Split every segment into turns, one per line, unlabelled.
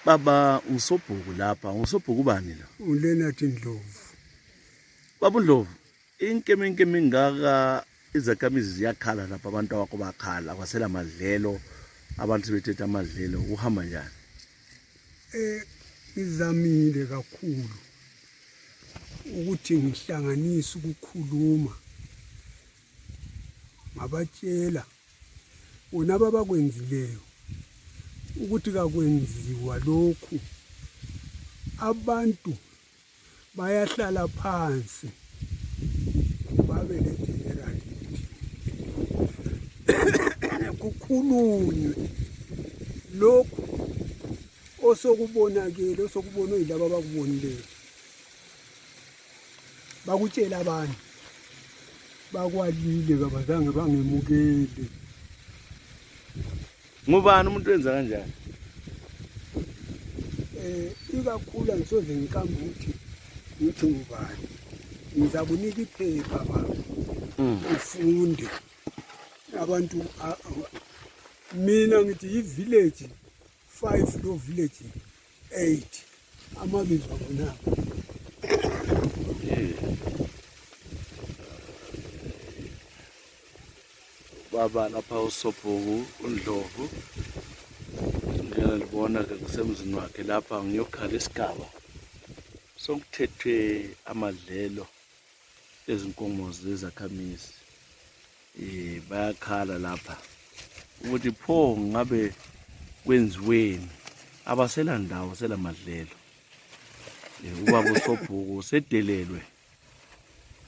Baba Usobhuku lapha, Usobhuku bani la?
uLeonard Ndlovu.
Baba Ndlovu, inkeme ingaka izakhamizi ziyakhala lapha, abantu abakho bakhala, kwasela amadlelo, abantu sebethethe amadlelo, uhamba njani?
Izamile kakhulu ukuthi ngihlanganise ukukhuluma ngabatshela bona abakwenzileyo ukuthi kakwenziwa lokhu. Abantu bayahlala phansi babe le-general kukhulunywe lokhu osokubonakele, osokubonwe yilabo abakubonileyo, bakutshela abantu bakwalile kabazange bangemukele.
Ngubani umuntu wenza kanjani?
Ikakhulu angisoze ngikambe ukuthi ngubani. Ngizakunika iphepha baba, ufunde abantu. Mina ngithi yi-village 5 lo village 8 amabizo abonako.
Baba lapha Usobhuku uNdlovu, ngiyalibona ke kusemzini wakhe lapha, ngiyokhala isigaba sokuthethwe amadlelo ezinkomo zezakhamizi. Bayakhala lapha ukuthi pho ngabe kwenziweni, abasela ndawo sela madlelo. Ubaba Usobhuku sedelelwe,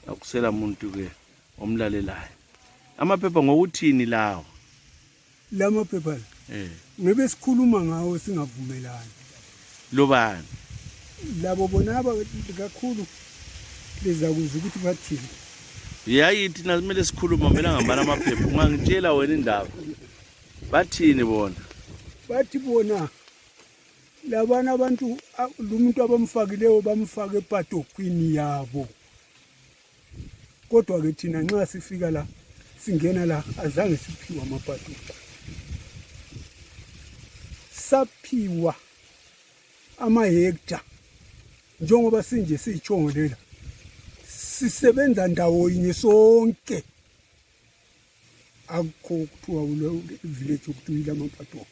akusela muntu ke omlalelayo. Amaphepha ngokuthini lawo?
Lamaphepha ngebe sikhuluma ngawo singavumelani.
Lobani?
Labo bona kakhulu lezakuza ukuthi bathini.
Yayi thina kumele sikhuluma, kumele ngambana amaphepha. Ungangitshela wena indaba. Bathini bona?
Bathi bona labana abantu lumuntu abamfakileyo bamfaka epatokwini yabo. Kodwa ke thina nxa sifika la singena la azange siphiwa amapato. Saphiwa amahekta njengoba sinje seTshongolela sisebenza ndawo yinye sonke. Akukho kuthiwa kulo village ukutuyila amapato.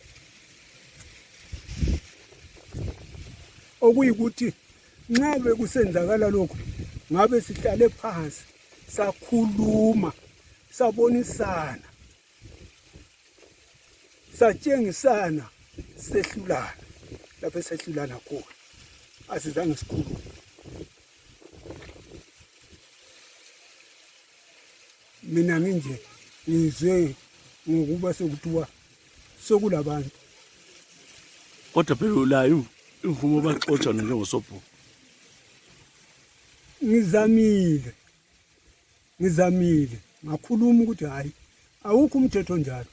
Okuyikuthi nxa bekusenzakala lokho ngabe sihlale phansi sakhuluma, sabonisana, satshengisana, sehlulana lapho sehlulana khona. Asizange sikhulume. Mina nginje ngizwe ngokuba sekuthiwa sokulabantu.
Kodwa phela ulayo imvumo baxotsha njengoSobhuku.
Ngizamile ngakhuluma ukuthi hayi awukho umthetho njalo.